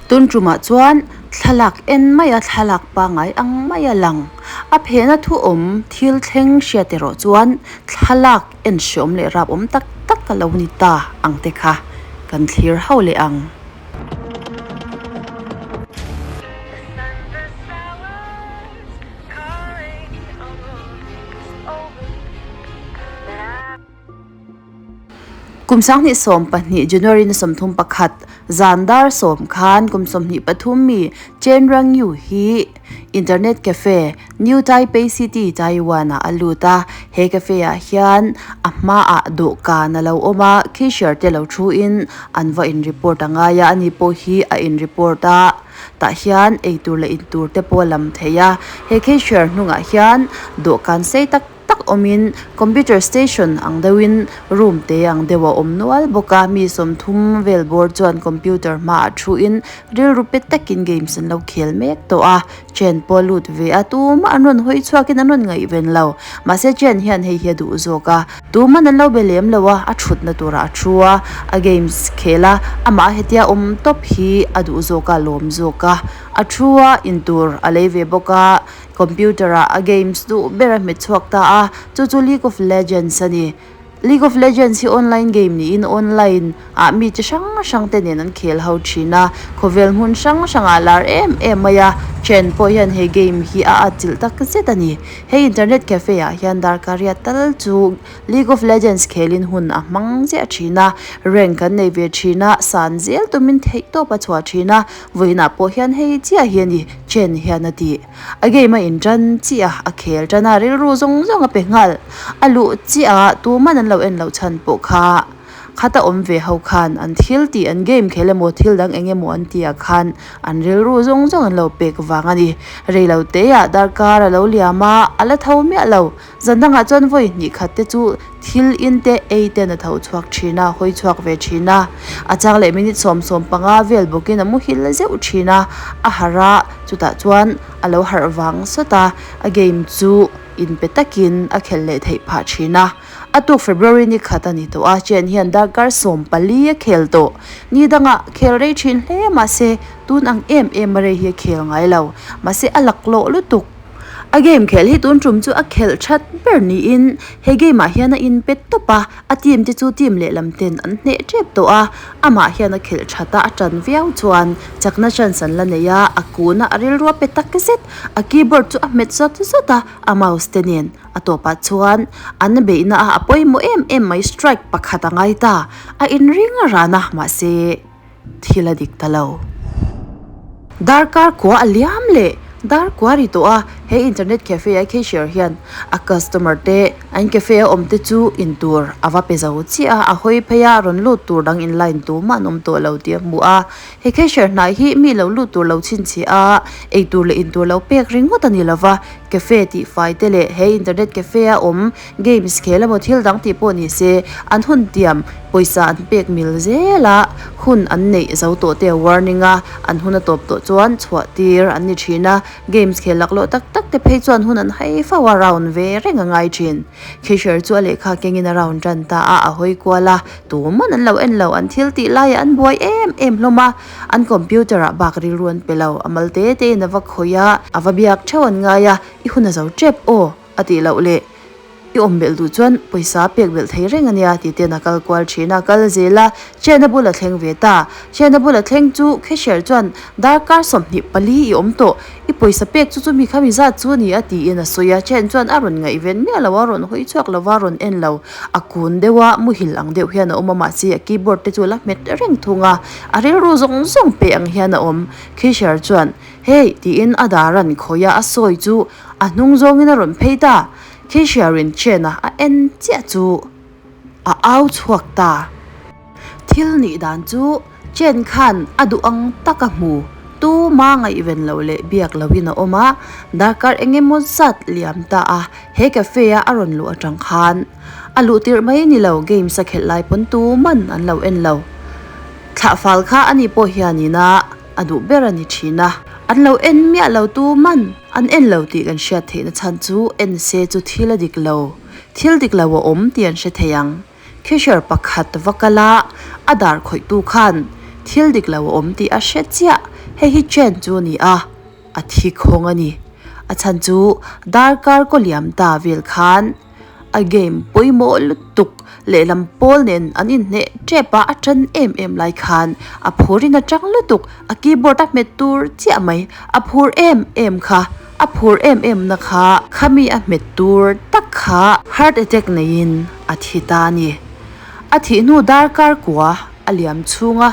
Tun tumah chuan thlalak en maia thlalak pangngai ang maia lang a phena thu awm thil thleng hriat erawh chuan thlalak en hreawm leh rap awm tak tak a lo ni ta ang te kha kan thlir ho leh ang. Kum 2012 January ni 31 zan dar 10 khan kum 23 mi Chen Rangyu hi Internet Cafe, New Taipei City, Taiwan ah a lut a. He cafe ah hian a hmaah dawhkan a lo awm a, cashier te lo thu in an va in report a ngai a, ani pawh hi a in report a. Tah hian eitur leh intur te pawh a lam thei a. He cashier hnungah hian dawhkan sei tak tak awmin computer station ang deuhin room te ang deuh a awm nual bawk a mi sawmthum vel bawr chuan computer hmaah thuin rilru pe takin games an lo khel mek tawh a chen pawh a lut ve a tumah an rawn hawi chhuakin an rawn ngaihven lo mahse chen hian hei hi a duh zawk a tuman an lo be lem lo a a thutna turah a thu a a games khel a amah hetia awm tawp hi a duh zawk a lawm zawk a a thu a intur a lei ve bawk a. Computer ah a games duh ber a hmet chhuak ta a, chu chu League of Legends a ni. League of Legends hi online game niin online ah mi chi hrang hrang te nen an khel ho thin a, khawvel hmun hrang hrang ah lar em em mai a, chen pawh hian he game hi a atchilh tak zet a ni. He internet cafe ah hian darkar riat tal chu League of Legends khelin hun a hmang ziah thin a, rank an nei ve thin a, san zel tumin theihtawp a chhuah thin a, vawiinah pawh hian hei chiah hi a ni, chen hian a ti. A game a intan chiah a, a khel tan a, rilru zawng zawng a pe nghal. A luh chiah a, tuman an lo en loh chhan pawh kha khata awm ve ho khan an thil tih an game khel emaw thil dang eng emaw an tih ah khan an rilru zawng zawng an lo pek vang a ni. Reilote ah darkar a lo liam a, a la tho miah lo. Zan dangah chuan vawi hnih khat te chu thil in te ei ten a tho chhuak thin a, hawi chhuak ve thin a. A chang leh minute 75 vel bawkin a muhil zeuh thin a, a harh a, chutah chuan a lo harh vang sawt a, a game chu inpe takin a khelh leh theih phah thin a. A tuk February ni khat a ni tawh a, Chen hian darkar 14 a khel tawh. Ni dangah khel rei thin hle mahse tun ang em em a rei hi a khel ngai lo. Mahse a laklawh lutuk. A game khelh hi tun tum chu a khelh that ber niin he game ah hian a in pet tawp a, a team te chu team lehlam ten an hneh tep tawh a, amah hian a khelh that a, a tan viau chuan chakna chance an la nei a, a kun a, a rilru a pe tak zet, a keyboard chu a hmet zawt zawt a, a mouse te nen a tawpah chuan an beihna a a pawimawh em em mai strike pakhat a ngai ta, a inring a ran a mahse. Thil a dik ta lo. Darkar kua a liam leh dar kua ri tawh a, he internet cafe a cashier hian a customer te an cafe a awm te chu in tur a va pe zo chiah a, a hawi phei a, rawn lut tur dang in line tumah an awm tawh lo tih a hmu a. He cashier hnai hi mi lo lut tur lo chhinchhiah a, ei tur leh in tur lo pek ringawt a ni lo va, cafe tih fai te leh he internet cafe a awm Games khel emaw thil dang tih pawh ni se, an hun tiam pawisa an pek mil zel a, hun an neih zo tawh te a warning a, an hun a tawp tawh chuan chhuah tir an ni thin a, games khel laklawh tak tak te phei chuan hun an hai fo a, round ve reng a ngai thin. Cashier chu a lehkha kengin a round tan ta a, a hawi kual a, tuman an lo en lo, an thil tih laiah an buai em em hlawm a, an computer ah bak rilru an pe lo, a mal te te in a va khawih a, a va biak theuh an ngai a, i hun a zo tep aw. A tih loh leh, I awm belh duh chuan pawisa pek belh thei reng a nia tih ten a kal kual thin a, kal zel a, Chena bula thleng ve ta. Chena bula thleng chu cashier chuan darkar 24 i awm tawh, i pawisa pek chu chumi khami zat chu a ni a tiin a sawi a, Chen chuan a rawn ngaihven miah lo a, rawn hawi chhuak lo va, rawn en lo. A kun deuh a, muhil ang deuh hian a awm a, mahse a keyboard te chu a la hmet reng thung a, a rilru zawng zawng pe ang hian a awm. Cashier chuan, Hey! tiin a dar an khawih a, a sawi chu A hnung zawngin a rawn phei ta. Cashier-in Chen-a a en chiah chu a au chhuak ta. Thil nih dan chu Chen khan a duh ang tak a hmu. Tuma ngaihven loh leh biak lohin a awm a, darkar eng emaw zat liam ta a, he cafe-a a rawn luh atang khan a luh tirh mai ni lo, games a khelh lai pawn tuman an lo en lo. Thlah fal kha ani pawh hianin a. A duh ber a ni thin a. An lo en miah lo tu man an en lo tih kan hriat theihna chhan chu en se chu thil a dik lo. Thil dik lo a awm tih an hre thei ang. Cashier pakhat va kal a, a dar khawihtu khan Thil dik lo a awm tih a hre chiah. Hei hi Chen chu a ni a, a thi khawng a ni. A chhan chu darkar kaw liam ta vel khan a game pawimawh lutuk lehlam pawl nen an inhneh tep a, a tan em em lai khan a phur in a tang lutuk, a keyboard a hmet tur chiah mai, a phur em em kha, a phur em em na kha khami a hmet tur tak kha heart attack neiin a thi ta a ni. A thih hnu darkar kua a liam chhunga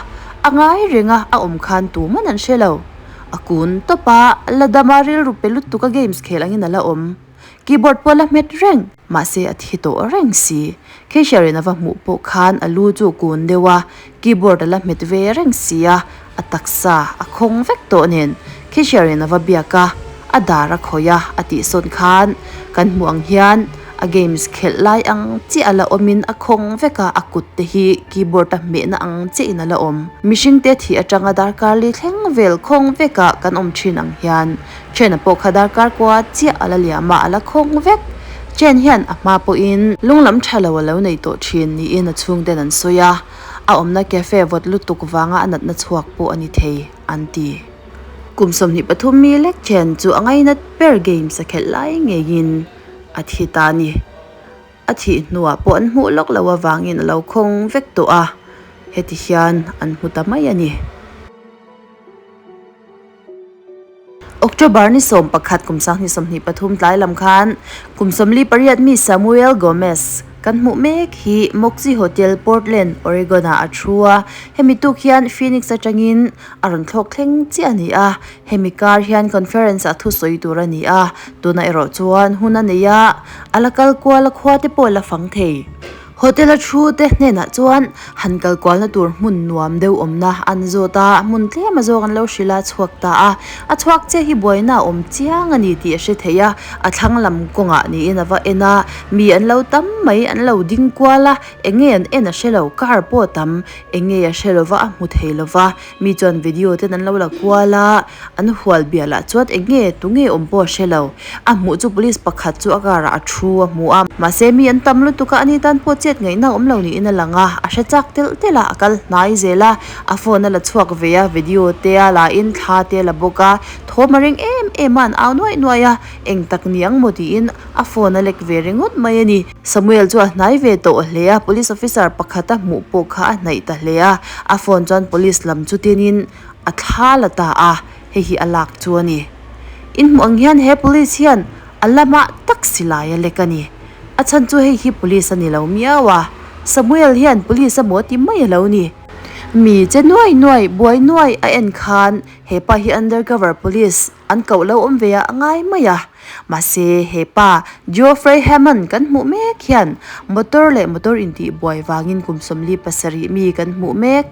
a ngai renga a awm khan tuman an hre lo. A kun tawp a, la dama rilru pe lutuk a games khel angin a la awm. Keyboard pawh la hmet reng, mahse a thi tawh reng si. Cashier in a va hmuh pawh khan a lu chu kun deuh a, keyboard a la hmet ve reng si a, a taksa a khawng vek tawh nen. Cashier in a va biak a, a dar a khawih a, a tih sawn khan kan hmuh ang hian a games khelh lai ang chiah a la awmin a khawng vek a, a kut te hi keyboard a hmehna ang chiah in a la awm. Mihring te thih atanga darkar li thleng vel khawng vek a kan awm thin ang hian Chen-a pawh kha darkar kua chiah a la liam a, a la khawng vek. Chen hian a hma pawhin lung lam tha lo a lo nei tawh thin niin a chhungten an sawi a, a awmna cafe vawt lutuk vanga a natna chhuak pawh a ni thei, an ti. Kum 23 mi lek Chen chu a ngainat ber games a khelh lai ngeiin a thi ta a ni. A thih hnuah pawh an hmuh lawk loh avangin a lo khawng vek tawh a, heti hian an hmu ta mai a ni. October ni 11 kum 2023 tlai lam khan kum 48 mi Samuel Gomez kan hmuh mek hi Moxie Hotel, Portland, Oregon ah a thu a. Hemi tuk hian Phoenix atangin a rawn thlawk thleng chiah a ni a. Hemi kar hian conference ah thusawi tur a ni a. Tunah erawh chuan hun a nei a, a la kal kual a khua te pawh a la fang thei. Hotel a thu te hnenah chuan han kal kualna tur hmun nuam deuh awmna an zawt a, hmun tlem a zawk an lo hrilh a, chhuak ta a. A chhuak chiah hi buaina a awm chiang a ni tih a hre thei a, a thlang lam kawngah niin a va en a, mi an lo tam mai, an lo ding kual a, eng nge an en a hre lo, car pawh a tam, eng nge a hre lova a hmu thei lova, mi chuan video ten an lo la kual a, An hual bial ah chuan eng nge tu nge awm pawh a hre lo. A hmuh chu police pakhat chu a car ah a thu a hmu a. Mahse mi an tam lutuk a, ani tan pawh chet ngaihna a awm lo niin a lang a. A hre chak telh telh a, a kal hnai zel a. A phone a la chhuak ve a, video te a la in thla te a la bawk a. Thawm a ring em em a, an au nuaih nuaih a. Eng tak ni ang maw tiin a phone a lek ve ringawt mai a ni. Samuel chu a hnai ve tawh hle a, police officer pakhat a hmuh pawh kha a hnaih ta hle a. A phone chuan police lam chu tinin A thla la ta a, hei hi a lak chu a ni. In hmuh ang hian he police hian a lamah tak silai a lek a ni. A chhan chu hei hi police a ni lo miau a, Samuel hian police a maw ti mai a lo ni. Mi che nuai nuai, buai nuai a en khan he pa hi undercover police an koh lo awm ve ah a ngai mai a. Mahse he pa Geoffrey Hammond kan hmuh mek hian motor leh motor intih buai vangin kum 47 mi kan hmuh mek.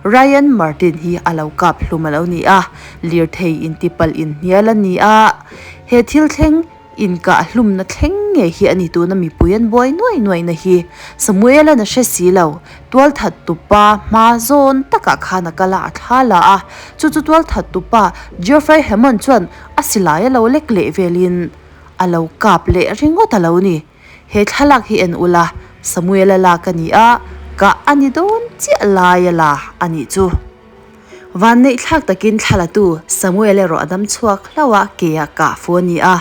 Ryan Martin hi a lo kap hlum a lo ni a, lirthei intipalh inhnial a ni a, he thil thleng inkah hlumna thleng ngei hi a ni tuna mipui an buai nuai nuai na hi Samuel-a'n a hre si lo, tualthat tupa hma zawn takah khan a kal a, a thla la a, chu chu tualthat tupa Geoffrey Hammond chuan a silai a lo lek leh velin a lo kap leh ringawt a lo ni. He thlalak hi en ula, Samuela lak a ni a, kah a ni dawn chiah lai a la a nih chu. Vanneih thlak takin thlalatu Samuel erawh a dam chhuak hlauh a, ke a kah fu a ni a.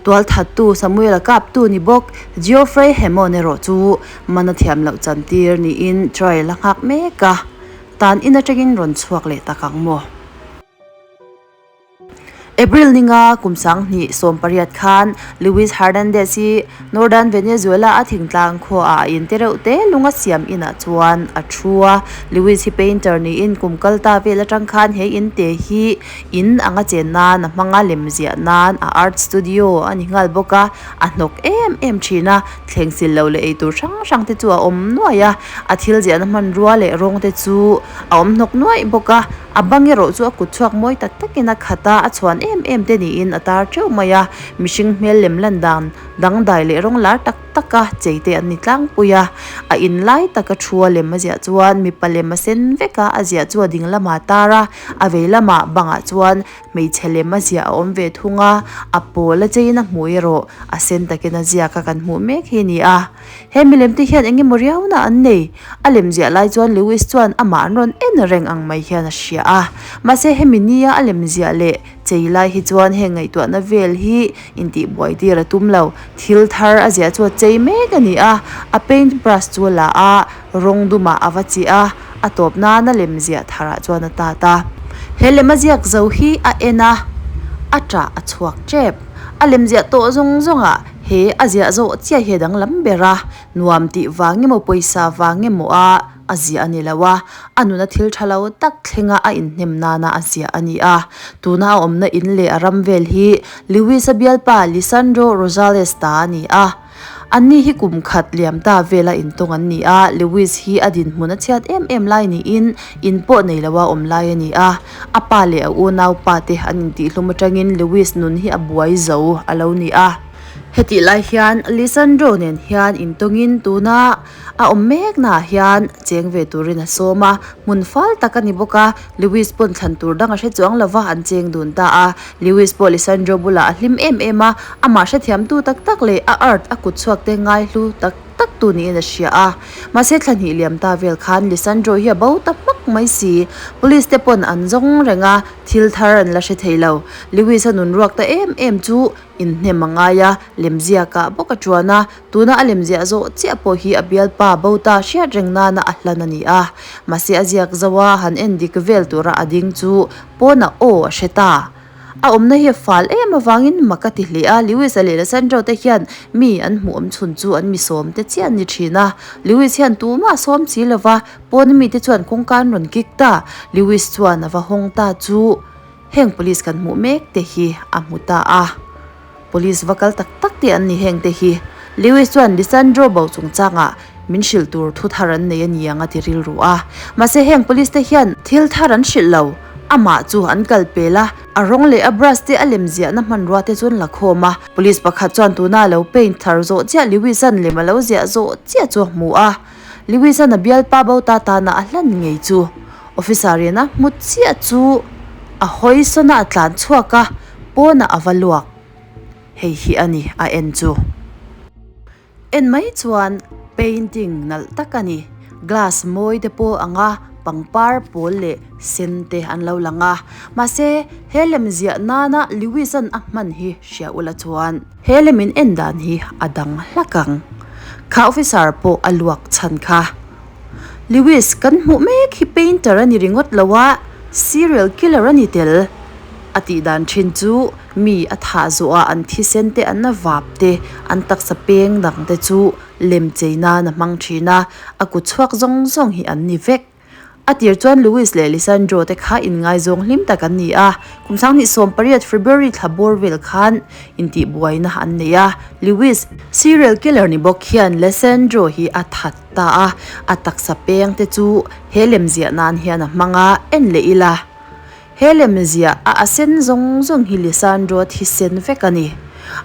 Tualthattu Samuela kaptu ni bawk Geoffrey Hammond erawh chu man a thiam loh chantir niin trial a nghak mek a, tan in atangin rawn chhuak leh tak ang maw? April ninga kum 2018 khan Luis Hernandez hi Northern Venezuela a thingtlang khuaah a inte reuh te lunga siam inah chuan a thu a. Luis hi painter niin kum kal ta vel atang khan he inte hi in anga chen nan a hmang a, lem ziah nan a art studio a ni nghal bawk a, a hnawk em em thin a, thleng sil lo leh eitur hrang hrang te chu a awm nuaih a, a thil ziahna hmanrua leh rawng te chu a awm hnawk nuaih bawk a. A bang erawh chu a kut chhuak mawi tak takin a khat a, a chhuan em em te niin a tar teuh mai a, mihring hmel lem lan dan dangdai leh rawng lar tak tak a chei te an ni tlangpui a, a in lai taka thu a lem a ziah chuan mipa lem a sen vek a, a ziah chu a ding lamah a tar a, a vei lamah bangah chuan hmeichhe lem a ziah a awm ve thung a, a pawl a cheiin a hmuh erawh a sen takin a ziak a kan hmuh mek hi a ni a. He milem te hian eng emaw riauna an nei. A lem ziah lai chuan Lewis chuan amah an rawn en reng ang mai hian a hria a. Mahse hemi nia a lem ziah leh chei lai hi chuan heng ngaihtuahna vel hi intihbuai tir a tum lo. Thil thar a ziah chu a chei mek a ni a, a paint brush chu a la a, rawng dumah a va chiah a, a tawp nan a lem ziah tharah chuan a tat a. He lem a ziak zo hi a en a, a ṭah a chhuak ṭep. A lem ziah tawh zawng zawngah he a ziah zawh chiah hi a danglam ber a, nuam tih vang emaw pawisa vang emaw a a ziah a ni lo a, a nuna thil tha lo tak thlenga a inhnem nana a ziah a ni a. Tuna a awmna in leh a ram vel hi Lewis-a bialpa Lisandro Rosales ta a ni a. Anni hi kum khat liam ta vela intawng an ni a, Lewis hi a dinhmun a chhiat em em lai niin in pawh nei loa awm lai a ni a. A pa leh a unaupa te an intihhlum atangin Lewis nun hi a buai zo a lo ni a. Hetih lai hian Lisandro nen hian intawngin tuna a awm meknaah hian cheng ve turin a sawm a, hmun fal tak a ni bawk a, Lewis pawn thlan tur dang a hre chuang lova an cheng dun ta a. Lewis pawh Lisandro bulah a hlim em em a, amah hrethiamtu tak tak leh a art a kut chhuak te ngaihlu tak tak tu niin a hria a. Mahse thla hnih liam ta vel khan Lisandro hi a bo ta hmak mai si. Police te pawn an zawng reng a, thil thar an la hre thei lo. Lewis a nun ruak ta em em chu inhnem a ngai a, lemziakah bawk a tuan a, tuna a lemziah zawh chiah pawh hi a bialpa bo ta hriat reng nana a hlan a ni a. Mahse a ziak zo a, han en dik vel tura a ding chu pawnah aw a hre ta. A awmna hi a fal em avangin mak a ti hle a, Lewis-a leh Lessandro te hian mi an hmuh awm chhun chu an mi sawm te chiah an ni thin a. Lewis hian tumah a sawm si lova, pawna mite chuan kawngka an rawn kik ta. Lewis chuan a va hawng ta chu. Heng police kan hmuh mek te hi a hmu ta a, police va kal tak tak te an ni heng te hi. Lewis chuan Lisandro bo chungchangah min hrilh tur thu thar an nei a ni ang a ti rilru a. Mahse heng police te hian thil thar an hrilh lo, amah chu an kal pel a, a rawng leh a brush te a lem ziahna hmanrua te chu an la khawm a. Police pakhat chuan tuna a lo paint thar zawh chiah Lewis-a'n lem a lo ziah zawh chiah chu a hmu a. Lewis-a'n a bialpa bo ta tana a hlan ngei chu Officer in a hmu chiah chu a hawi sawn a a tlan chhuak a, pawnah a va luak. Hei hi a ni a en chu. En mai chuan painting nalh tak a ni. Glass mawi te pawh ang a, pangpar pawl leh sen te an lo lang a. Mahse he lem ziah nana Lewis-a'n a hman hi hria ula chuan. He lem in en dan hi a dang hlak ang. Kha officer pawh a luak chhan kha. Lewis, kan hmuh mek hi painter a ni ringawt lo a, serial killer a ni tel. A tih dan thin chu mi a thah zawhah an thisen te, an vap te, an taksa peng dang te chu lem chei nan a hmang thin a, a kut chhuak zawng zawng hi an ni vek. A tir chuan Lewis leh Lisandro te kha inngaizawng hlim tak an ni a, kum 2018 February thla bawr vel khan intihbuaina an nei a, Lewis, serial killer ni bawk hian Lisandro hi a that. Ta a, a taksa peng te chu he lemziah nan hian a hmang a, en leh ila. He lemziah a a sen zawng zawng hi Lisandro thisen vek a ni.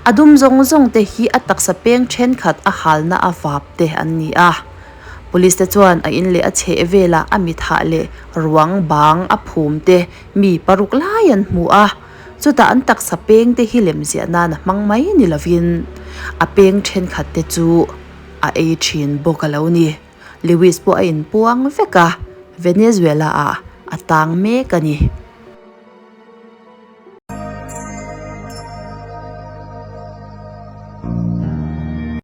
A dum zawng zawng te hi a taksa peng thenkhat a halna a vap te an ni a. Police te chuan a in leh a chheh velah a mithah leh ruang bang a phum te mi paruk lai an hmu a. Chutah an taksa peng te hi lemziah nan a hmang mai ni lovin a peng thenkhat te chu a ei thin bawk a lo ni. Lewis pawh a inpuang vek a, Venezuela ah a tang mek a ni.